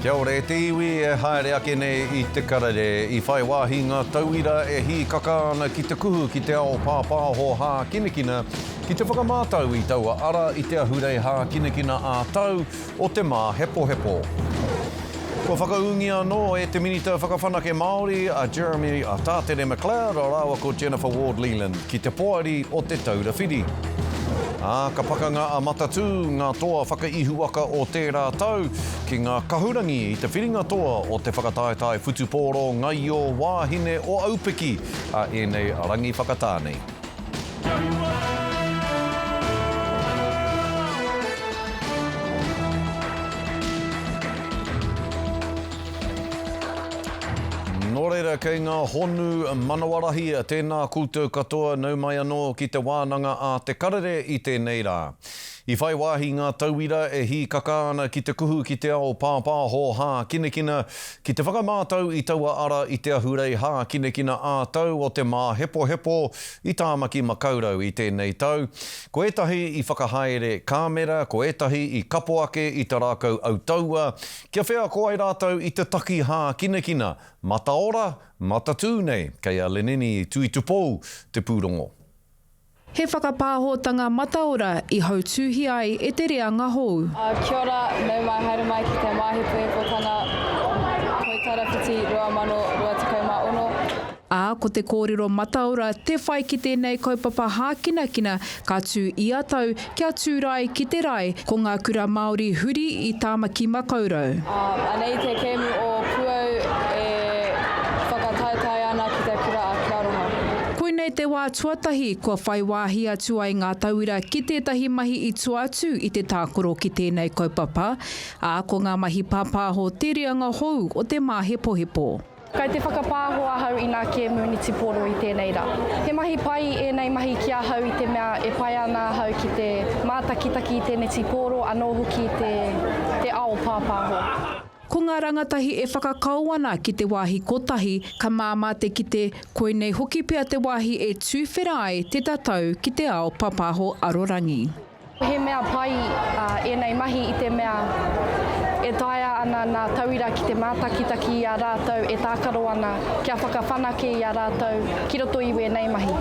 Kia ora e te iwi e haere ake nei i te karere. I whai wāhi ngā tauira e hīkaka ana ki te kuhu ki te ao pāpāho hākinakina ki te whakamātau i taua ara i te ahurei hākinakina ā-tau o te māhepohepo. Kua whakaūngia anō e te Minita Whakawhanake Māori a Jeremy Tātere MacLeod rāua ko Jennifer Ward Lealand ki te poari o Te Taura Whiri. Ā, ka pakanga a Matatū, ngā toa whakaihuwaka o tērā tau, ki ngā kahurangi i te whiringa toa o te whakataetae whutupōro ngaio wāhine o Aupiki a ēnei rangi whakatāne. Nō reira, kei ngā honu manawa rahi, tēnā koutou katoa, nau mai anō ki te wānanga a Te Karere i tēnei rā. I whai wāhi ngā tauira e hīkaka ana ki te kuhu ki te ao pāpāho hākinakina, ki te whakamātau i taua ara i te ahurei hākinakina ā-tau o te māhepohepo i Tāmaki Makaurau i tēnei tau. Ko ētahi i whakahaere kāmera, ko ētahi i kapo ake i te rākau autaua, kia wheako ai rātou i te taki hākinakina, mataora, matatū nei, kei a Lenini Tuitupou te pūrongo. He whakapāhotanga mataora i hautūhia ai e te reanga hou. Kia ora, nau mai haere mai ki te Māhepohepotanga Poitarawhiti 2026. Ā, ko te kōrero mataora te whai ki tēnei kaupapa hākinakina ka tū ia tau kia tū rae ki te rae ko ngā kura Māori huri i Tāmaki Makaurau. Ā, anei te kēmu o Puau e whakataetae ana ki te kura a Te Aroha. Koinei te wā tuatahi kua whai wāhi atu ai ngā tauira ki tētahi mahi i tua atu i te tākaro ki tēnei kaupapa, ā, ko ngā mahi pāpāho te reanga hou o te māhepohepo. Kei te whakapāho ahau i ngā kēmu netipōro i tēnei rā. He mahi pai ēnei mahi ki ahau i te mea e pai ana ahau ki te mātakitaki i te netipōro anō hoki i te te ao pāpāho. Ko ngā rangatahi e whakakao ana ki te wāhi kotahi, ka māmā te kite, koinei hoki pea te wāhi e tuwhera ai te tatau ki te ao papaho arorangi. He mea pai ēnei mahi i te mea e taea ana nā tauira ki te mātakitaki i a rātou e tākaro ana kia whakawhanake i a rātou ki roto i wēnei mahi.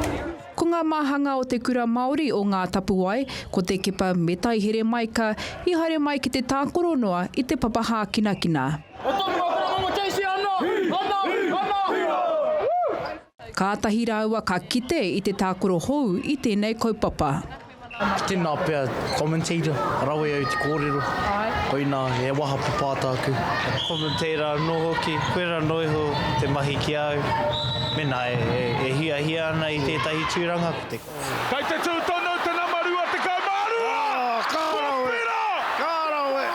Ko ngā māhanga o te Kura Māori o Ngā Tapuwae, ko Te Kepa me Taihere Maika, i haere mai ki te tākaro noa i te papa hākinakina. Kātahi rāua ka kite i te tākaro hou i tēnei kaupapa. Tēnā pea commentator, rawe au te kōrero, koinā he waha papā tāku. Commentator anō hoki, koirā noa iho te mahi ki a au, mēnā e hiahia ana i tētahi tūranga ko te. Kei te tū tonu te nama 22! Kua pera! Ka rawe!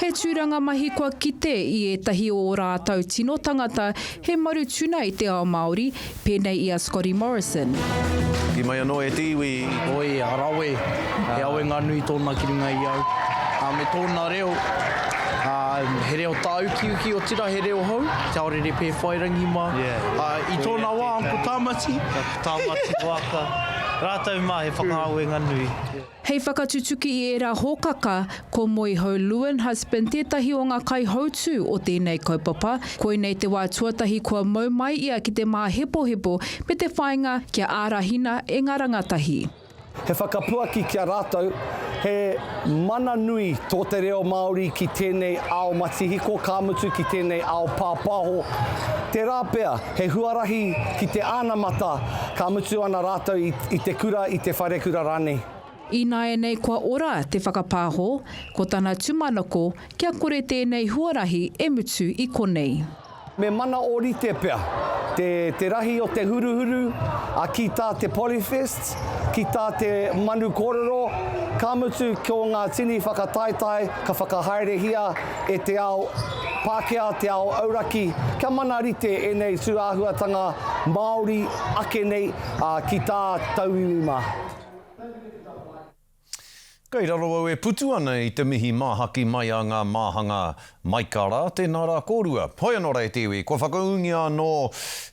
He tūranga mahi kua kite i ētahi o ō rātou tino tangata he maru tuna i te ao Māori, Pēnei i a Scotty Morrison. Hoki mai anō e te iwi. Oi, a rawe, he awenga nui tōna ki runga i au. Ā, me tōna reo, ā, he reo tāukiuki, otirā he reo hou, Te Aorere Pēwhairangi mā. Ā, i tōna wā, Uncle Tāmati. Tāmati Waaka, rātou mā he whakaawenga nui. Hei whakatutuki i ērā hōkaka, ko Moehau Lewin Husband tētahi o ngā kaihautū o tēnei kaupapa. Koinei te wā tuatahi kua mau mai ia ki te māhepohepo me te whāinga kia ārahina e ngā rangatahi. He whakapuaki ki a rātou, he mana nui tō te reo Māori ki tēnei ao matihiko, ka mutu ki tēnei ao pāpāho. Tērā pea, he huarahi ki te anamata, ka mutu ana rātou i te kura, i te wharekura rānei. Ināianei kua ora te whakapāho, ko tana tumanako kia kore tēnei huarahi e mutu i konei. Me mana ōrite pea te te rahi o te huruhuru, a ki tā te Polyfest, ki tā te Manu Kōrero, ka mutu ko ngā tini whakataetae ka whakahaerehia e te ao Pākehā, te ao auraki, kia mana rite ēnei tūāhuatanga Māori ake nei, ā, ki tā tauiwi mā. Kei raro au e putu ana i te mihi māhaki mai a ngā māhanga maika rā, tēnā rā kōrua. Hoi anō rā e te iwi, kua whakaūngia anō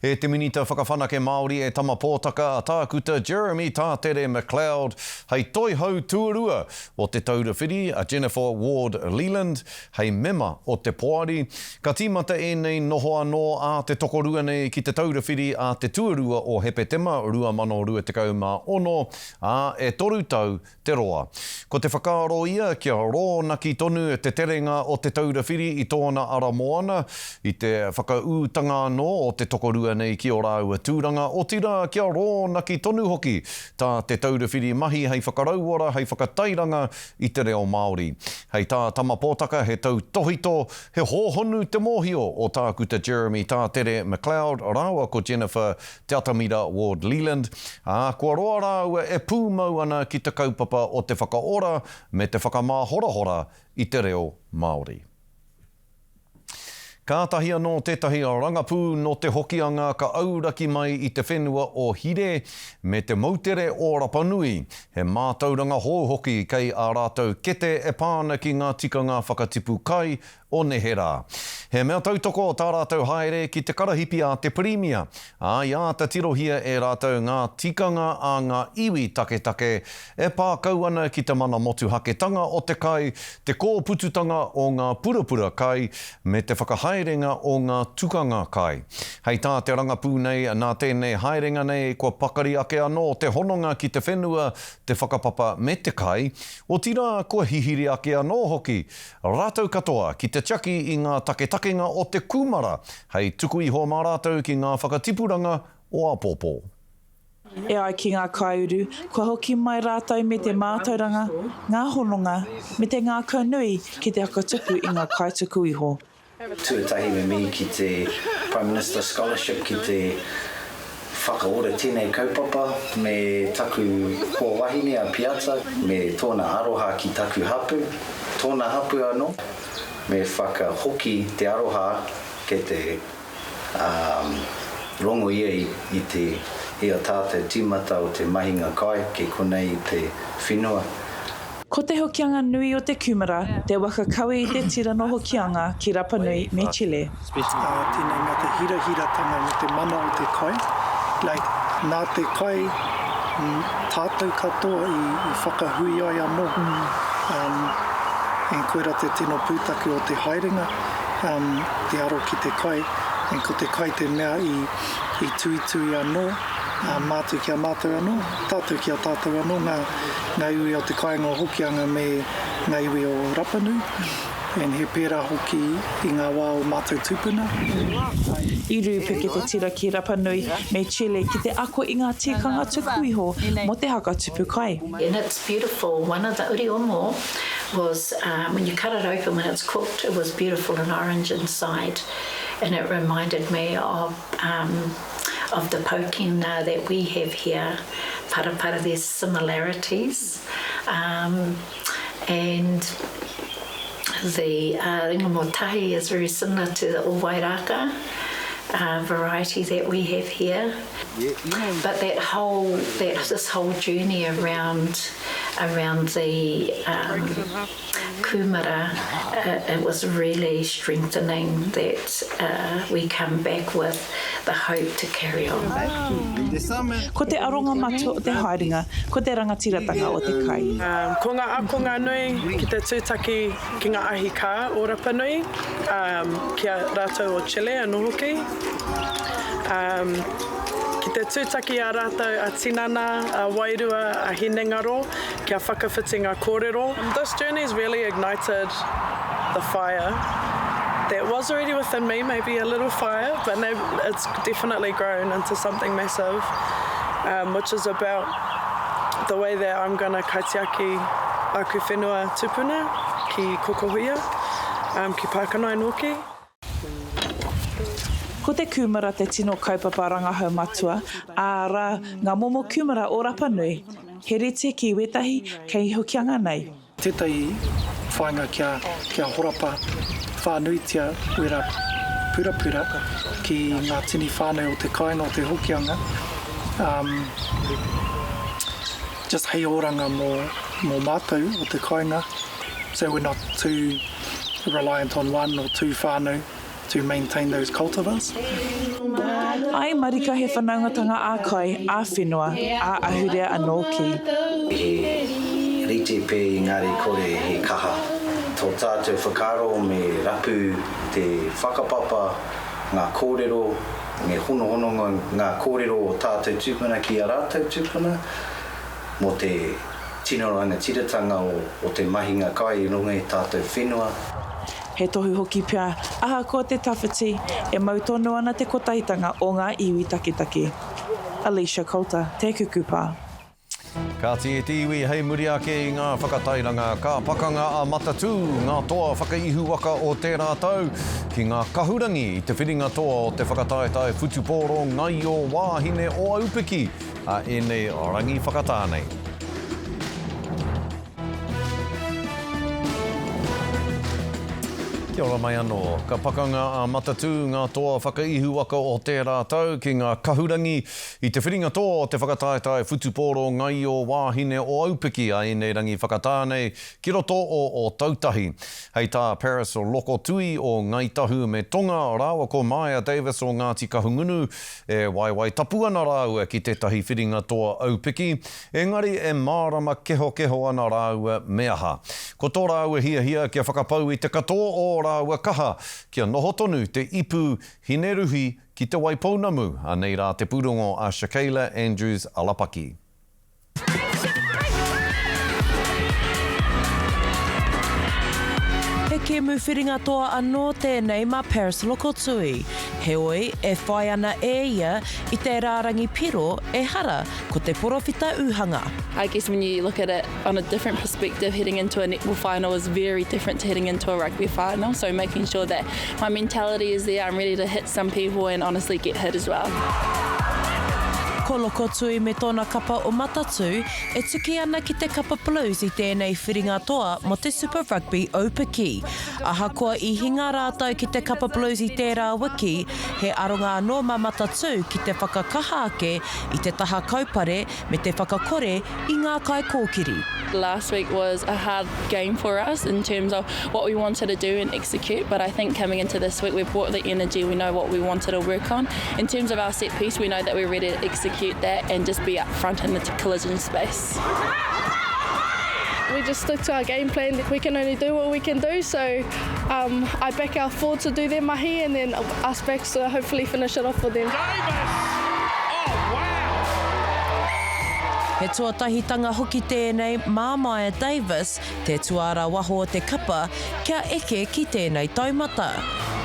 e te Minita Whakawhanake Māori e Tama Pōtaka a Tākuta Jeremy Tātere McLeod hei toihau tuarua o Te Taura Whiri, a Jennifer Ward Lealand hei mema o te poari. Ka tīmata ēnei noho anō a te tokorua nei ki Te Taura Whiri a te tuarua o Hepetema 2026, ā, e toru tau te roa. Ko te whakaaro ia kia rōnaki tonu te terenga o Te Taura Whiri i tōna ara moana, i te whakaūtanga anō o te tokorua nei ki ō rāua tūranga, otirā kia rōnaki tonu hoki tā Te Taura Whiri mahi hei whakarauora, hei whakatairanga i te reo Māori. Hei tā Tama Pōtaka he tautōhito, he hōhonu te mōhio o Tākuta Jeremy Tātere McLeod rāua ko Jennifer Te Atamira Ward Lealand, ā, kua roa rāua e pūmau ana ki te kaupapa o te whakaora me te whakamāhorahora i te reo Māori. Kātahi anō tētahi rangapū nō Te Hokianga ka auraki mai i te whenua o Hire me te moutere o Rapanui. He mātauranga hou hoki kei ā rātou kete e pā ana ki ngā tikanga whakatipu kai o neherā. He mea tautoko tā rātou haere ki te karahipi a te Pirimia, ā, i āta tirohia e rātou ngā tikanga a ngā iwi taketake e pā kau ana ki te mana motuhaketanga o te kai, te kōpututanga o ngā purapura kai, me te whakahaerenga o ngā tukanga kai. Hei tā te rangapū nei, nā tēnei haerenga nei kua pakari ake anō te hononga ki te whenua, te whakapapa me te kai, otirā kua hihiri ake anō hoki Rātou katoa ki te tiaki i ngā taketakenga o te kūmara hei tuku iho mā rātou ki ngā whakatipuranga o āpōpō. E ai ki ngā kaiuru, kua hoki mai rātou me te mātauranga, ngā hononga, me te ngākau nui ki te whakatupu i ngā kai tuku iho. Tuatahi me mihi ki te Prime Minister Scholarship ki te whakaora tenei kaupapa me taku hoa wahine a Piata me tōna aroha ki taku hapu, tōna hapu anō, me whakahoki te aroha kei te rongo ia i te i a tātou tīmata o te mahinga kai kei konei i te whenua. Ko te Hokianga nui o te kūmara, te waka kawe i te tira no Hokianga ki Rapanui me Chile. Ā, tēnei mea te hirahiratanga me te mana o te kai, like, nā te kai tātou katoa i, i whakahui ai anō. Um, and koira te tino pūtake o te haerenga, um, te aro ki te kai, and ko te kai te mea i, i tuitui anō, ā, mātou ki a mātou anō, tātou ki a tātou anō, ngā, ngā iwi o te kāinga o Hokianga me ngā iwi o Rapanui, and he pērā hoki i ngā wā o mātou tūpuna. I rūpeke te tira ki Rapanui me Chile ki te ako i ngā tikanga tuku iho mō te haka tupu kai. And it's beautiful, one of the uri omo was when you cut it open when it's cooked it was beautiful and orange inside and it reminded me of um of the pokina that we have here Parapara there's similarities um and the uh, ringamotahi is very similar to the Owairaka uh, variety that we have here. But that whole that this whole journey around around the um, kumara, uh, it was really strengthening that uh, we come back with the hope to carry on. Ko te aronga matua o te haerenga, ko te rangatiratanga o te kai. Ko ngā ākonga nui ki te tūtaki ki ngā ahi kā o Rapanui, ki a rātou o Chile anō hoki. Ki te tūtaki a rātou a tinana, a wairua, a hinengaro, kia whakawhiti ngā kōrero. This journey's really ignited the fire that was already within me, maybe a little fire, but now it's definitely grown into something massive, um, which is about the way that I'm gonna kaitiaki aku whenua tupuna ki Kokohuia, um, ki Pākanae nōki. Ko te kūmara te tino kaupapa rangahau matua, ārā, ngā momo kūmara o Rapanui. He rite ki wētahi kei Hokianga nei. Tētahi whāinga kia, kia horapa whānuitia wērā purapura ki ngā tini whānau o te kāinga o te Hokianga, um, just hei oranga mō. mō mātou o te kāinga, so we're not too reliant on one or two whānau to maintain those cultivars. Āe marika he whanaungatanga ā-kai, ā-whenua, ā-ahurea anō ki. He rite pē engari kore he kaha. Tō tātou whakaaro me rapu te whakapapa, ngā kōrero, me honohono ngā kōrero o tātou tūpuna ki a rātou tūpuna mō te tino rangatiratanga o te mahinga kai i runga i tātou whenua. He tohu hoki pea, ahakoa te tawhiti, e mau tonu ana te kotahitanga o ngā iwi taketake. Alicia Coulter, Te Kukupa. Kāti e te iwi hei muri ake i ngā whakatairanga ka pakanga a Matatū, ngā toa whakaihuwaka o tērā tau, ki ngā kahurangi i te whiringa toa o te whakataetae whutupōro ngaio wāhine o Aupiki a ēnei rangi whakatā nei. Kia ora mai anō. Ka pakanga a Matatū, ngā toa whakaihuwaka o tērā tau, ki ngā kahurangi i te whiringa toa o te whakataetae whutupōro ngaio wāhine o Aupiki a ēnei rangi whakatā nei ki roto o Ōtautahi. Hei tā Paris Lokotui o Ngāi Tahu me Tonga rāua ko Maia Davis o Ngāti Kahungunu, e waewae tapu ana rāua ki tētahi whiringa toa aupiki, Engari e mārama kehokeho ana rāua me aha. Ko tō rāua hiahia kia whakapau i te katoa o ō rāua kaha kia noho tonu te ipu Hineruhi ki Te Waipounamu, anei rā te pūrongo a Shakayla Andrews Alapaki. He kēmu whiringa toa anō tēnei mā Paris Lokotui. Heoi, e whai ana e ia i te rārangi piro, ehara, ko te porowhita ūhanga. I guess when you look at it on a different perspective, heading into a netball final is very different to heading into a rugby final, so making sure that my mentality is there, I'm ready to hit some people and honestly get hit as well. Ko Lokotui me tōna kapa o Matatū e tuki ana ki te kapa Blues i tēnei whiringa toa mō te Super Rugby Aupiki. Ahakoa i hinga rātou ki te kapa Blues i tērā wiki, he aronga anō mā Matatū ki te whakakaha ake i te taha kaupare me te whakakore i ngā kaikōkiri. Last week was a hard game for us in terms of what we wanted to do and execute but I think coming into this week we've brought the energy, we know what we wanted to work on. In terms of our set piece we know that we're ready to execute that and just be up front in the collision space. We just stick to our game plan. We can only do what we can do, so um, I back our forwards to do their mahi and then us backs to hopefully finish it off for them. Davis! Oh, wow! He tuatahitanga hoki tēnei mā Maia Davis, te tuāra waho o te kapa, kia eke ki tēnei taumata.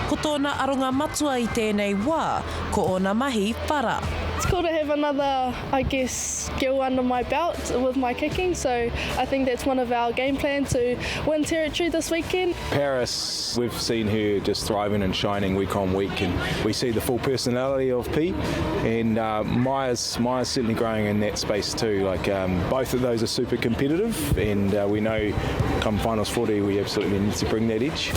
Ko tōna aronga matua i tēnei wā, ko ōna mahi whara. It's cool to have another, I guess, skill under my belt with my kicking, so I think that's one of our game plan to win territory this weekend. Paris, we've seen her just thriving and shining week on week, and we see the full personality of Pete, and uh, Maya's, Maya's certainly growing in that space too. Like um, both of those are super competitive, and uh, we know come finals 40 we absolutely need to bring that edge.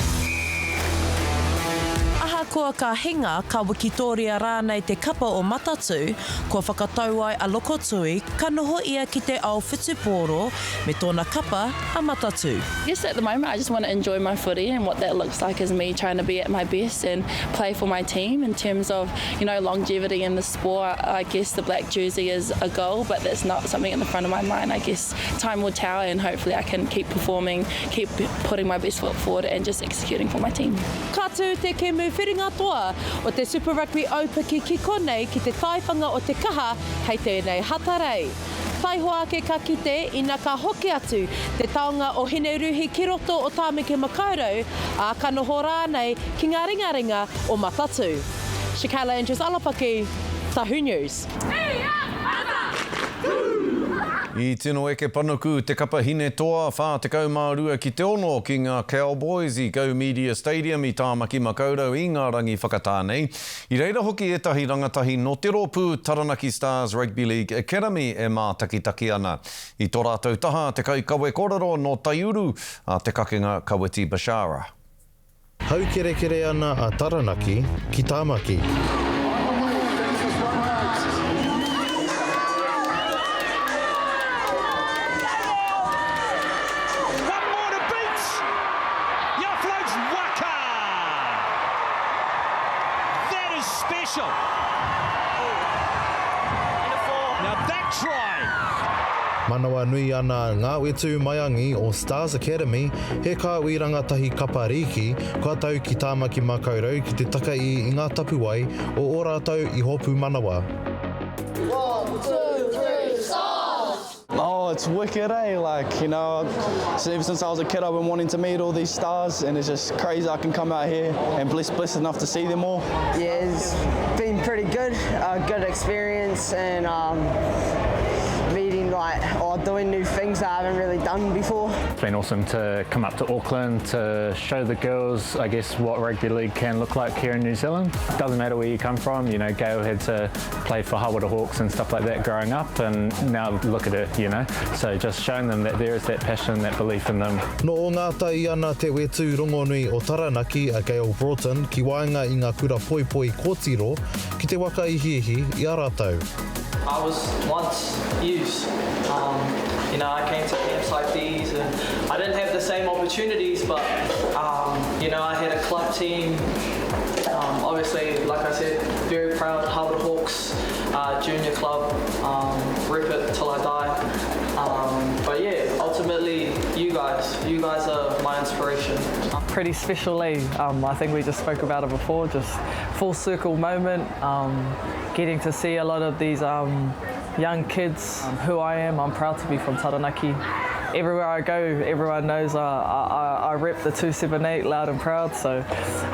Ahakoa ka hinga, ka wikitōria rānei te kapa o Matatū, Kua whakatau ai a Lokotui ka noho ia ki te ao whutupōro me tōna kapa a Matatū. Yes at the moment I just want to enjoy my footy and what that looks like is me trying to be at my best and play for my team in terms of you know longevity in the sport I guess the black jersey is a goal but that's not something in the front of my mind I guess time will tell and hopefully I can keep performing keep putting my best foot forward and just executing for my team. Ka tū te kēmu whiringa toa o te Super Rugby Aupiki ki konei ki te taiwhanga o Te Kaha hei tēnei Hatarei. Taihoa ake ka kite ina ka hoki atu te taonga o Hineruhi ki roto o Tāmaki Makaurau, ā, ka noho rānei ki ngā ringaringa o Matatū. Shakayla Andrews Alapaki, Tahu News. I tino eke panuku te kapa Hinetoa 42 ki te 6 ki ngā Cowboys i Go Media Stadium i Tāmaki Makaurau i ngā rangi whakatā nei. I reira hoki ētahi rangatahi nō te rōpū Taranaki Stars Rugby League Academy e mātakitaki ana. I tō rātou taha te kaikawe kōrero nō Taiuru, a Te Kakenga Kawiti Bashara. Haukerekere ana a Taranaki ki Tāmaki. is special. Now that try. Manawanui ana ngā whetū maiangi o Stars Academy, he kāhui rangatahi kapa rīki kua tau ki Tāmaki Makaurau ki te takaī i ngā tapuwae o ō rātou iho pūmanawa. One, two, three, stars! Oh, it's wicked, eh? Like, you know, ever since I was a kid, I've been wanting to meet all these stars, and it's just crazy I can come out here and blessed, blessed enough to see them all. Yeah, it's been pretty good, a good experience, and um, meeting like or doing new things that I haven't really done before. It's been awesome to come up to Auckland to show the girls, I guess, what rugby league can look like here in New Zealand. Doesn't matter where you come from, you know, Gail had to play for Hawera Hawks and stuff like that growing up, and now look at her, you know. So just showing them that there is that passion, that belief in them. Nō Ngātai ana te whetū rongonui o Taranaki a Gail Broughton ki waenga i ngā kura poipoi kōtiro ki te waka ihiihi i a rātou. I was once used. Um, you know, I came to camps like these and I didn't have the same opportunities, but, um, you know, I had a club team. Um, obviously, like I said, very proud Harbour Hawks uh, junior club, um, rep it till I die. Um, but yeah, ultimately, you guys, you guys are my inspiration. Pretty special, eh? Um, I think we just spoke about it before, just full circle moment, um, getting to see a lot of these um, young kids um, who I am. I'm proud to be from Taranaki. Everywhere I go, everyone knows I, I, I rep the 278 loud and proud. So,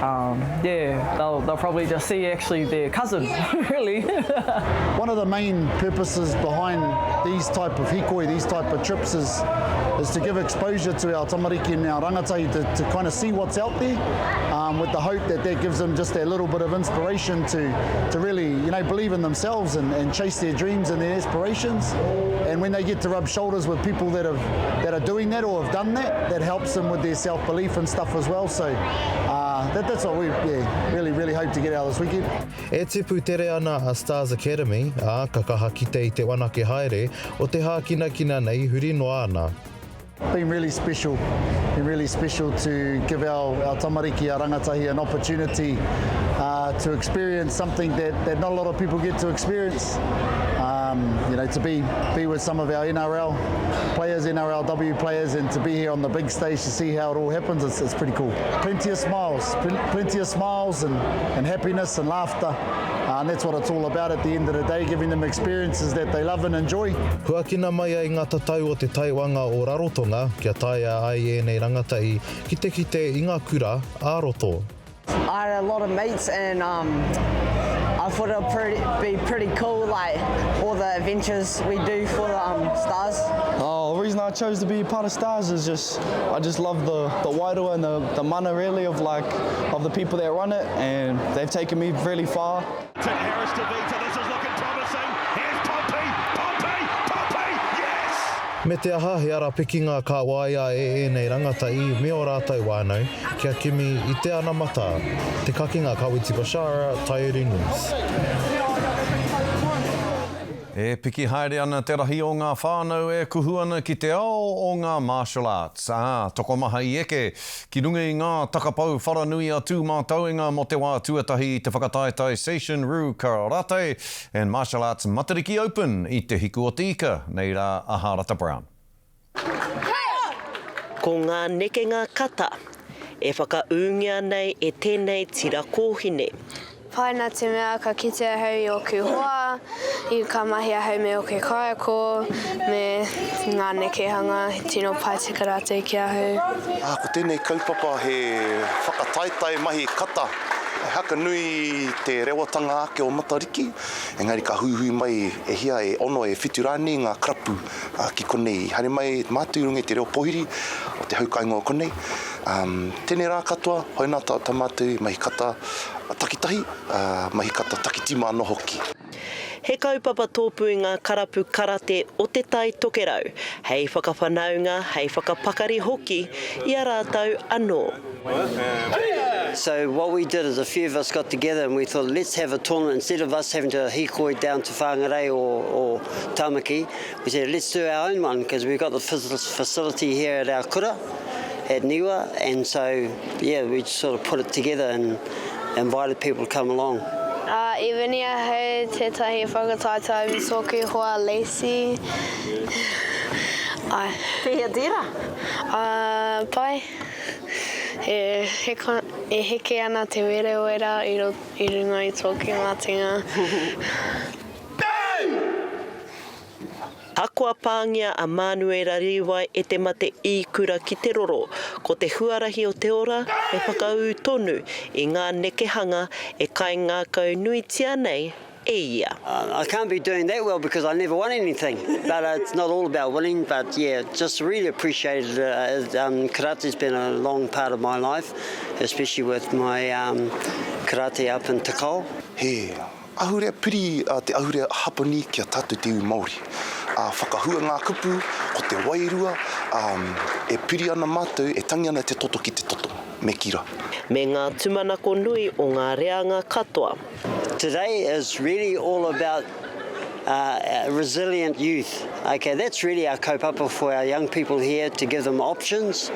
um, yeah, they'll, they'll probably just see actually their cousin, really. One of the main purposes behind these type of hikoi, these type of trips is, is to give exposure to our tamariki and our rangatahi to, to kind of see what's out there um, with the hope that that gives them just that little bit of inspiration to, to really, you know, believe in themselves and, and chase their dreams and their aspirations. And when they get to rub shoulders with people that have that are doing that or have done that, that helps them with their self-belief and stuff as well. So uh, that, that's what we yeah, really, really hope to get out of this weekend. E tipu tere ana a Stars Academy, ā, ka kaha kite i te whanake haere o te hākinakina nei huri noa ana. Been really special, been really special to give our, our tamariki, our rangatahi an opportunity uh, to experience something that, that not a lot of people get to experience. Um, you know, to be, be with some of our NRL players, NRLW players, and to be here on the big stage to see how it all happens, it's, it's pretty cool. Plenty of smiles, pl plenty of smiles and, and happiness and laughter. Uh, and that's what it's all about at the end of the day, giving them experiences that they love and enjoy. Huakina mai ai ngā tatau o te taiwanga o Rarotonga kia taea ai ēnei rangatahi ki te kite i ngā kura ā-roto. I had a lot of mates and um, I thought it would pretty, be pretty cool, like all the adventures we do for the um, Stars. Oh, the reason I chose to be part of Stars is just I just love the, the wairua and the, the mana really of like of the people that run it and they've taken me really far. To Harris to Vita, this is looking promising. Here's Pompey, Pompey, Pompey, yes! Me te aha, he ara pikinga ka waia e ēnei rangatahi me ō rātou whānau kia kimi i te anamata. Te Kakenga Kawiti Bashara, Taiuru News. E piki haere ana te rahi o ngā whānau e kuhu ana ki te ao o ngā martial arts, ā, tokomaha i eke ki runga i ngā takapau wharanui a Tūmātauenga mō te wā tuatahi i te whakataetae Seishin Ryu Karate and Martial Arts Matariki Open i Te Hiku o Te Ika, nei rā a Hārata Brown. Ko ngā nekenga kata e whakaūngia nei e tēnei tira kōhine. Pai nā te mea ka kite ahau i ōku hoa, i ka mahi ahau me ōku kaiako, me ngā nekehanga, he tino pai te karate ki ahau. Ā, ko tēnei kaupapa he whakataetae mahi kata, he haka nui te rewatanga ake o Matariki, engari ka huihui mai e hia, e ono, e whitu rānei ngā karapu ki konei. Haere mai mātou i runga i te reo pōhiri o te hau kāinga o konei. Tēnei rā katoa, hoina tā mātou mahi kata takitahi, mahi kata takitima anō hoki. He kaupapa tōpū i ngā karapu karate o Te Tai Tokerau, hei whakawhanaunga, hei whakapakari hoki i a rātou anō. So what we did is a few of us got together and we thought let's have a tournament instead of us having to hikoi down to Whangarei or, or Tamaki, we said let's do our own one because we've got the facility here at our kura at Niwa and so yeah we sort of put it together and invited people to come along. I wini ahau tētahi whakataetae me tōku hoa Lacey. Āe. Pēhea tērā? Pai. E heke ana te werawera i runga i tōku matenga. Akoa pāngia a Mānuera Rīwai e te mate īkura ki te roro, ko te huarahi o te ora he whakaū tonu i ngā nekehanga e kaingākaunuitia nei e ia. I can't be doing that well because I never won anything but it's not all about winning but yeah just really appreciated it um karate's been a long part of my life especially with my um karate up in Takao. He ahurea piri te ahurea Hapani ki a tātou te iwi Māori. Ā, whakahua ngā kupu, ko te wairua, ā, e piri ana mātou, e tangi ana te toto ki te toto. Me kī rā. Me ngā tūmanako nui o ngā reanga katoa. Today is really all about resilient youth. Okay, that's really our kaupapa for our young people here to give them options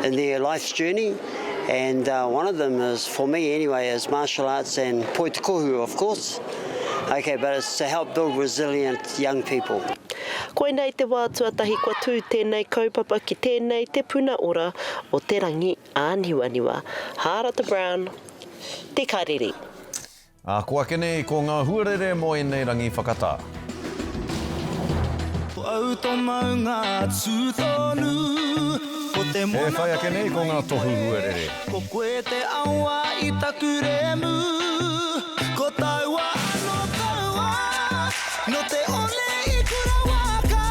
in their life's journey. And uh, one of them is, for me anyway, is martial arts and poitakohu, of course. Okay, but it's to help build resilient young people. Koinei te wā tuatahi kua tū tēnei kaupapa ki tēnei te puna ora o te rangi āniwaniwa. Hārata Brown, Te Karere. Ā, ko ake nei ko ngā huarere mō ēnei rangi whakatā. Ko au tō maunga tū tonu, ko te E moana whai ake nei ko ngā tohu huarere. Ko koe te awa i taku remu, ko taua anō taua, nō te one i Kurawaka,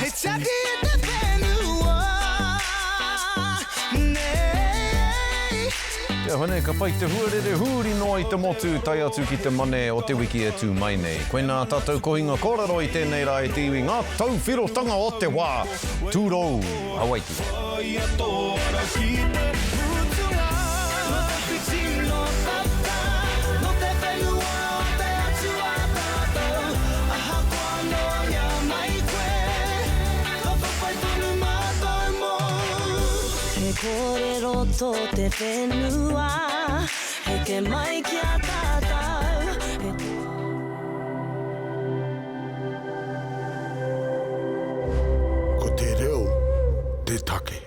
hei tiaki i te whenua nei. Kia hone, ka pai te huarere hūri noa i te motu tae atu ki te Mane o te wiki e tū mai nei. Koinā tātou kohinga kōrero i tēnei rā e te iwi, ngā tauwhirotanga o te wā! Tūrou, Hawaiki. He kōrero tō te whenua, heke mai ki a tātou, he. Ko te reo te take.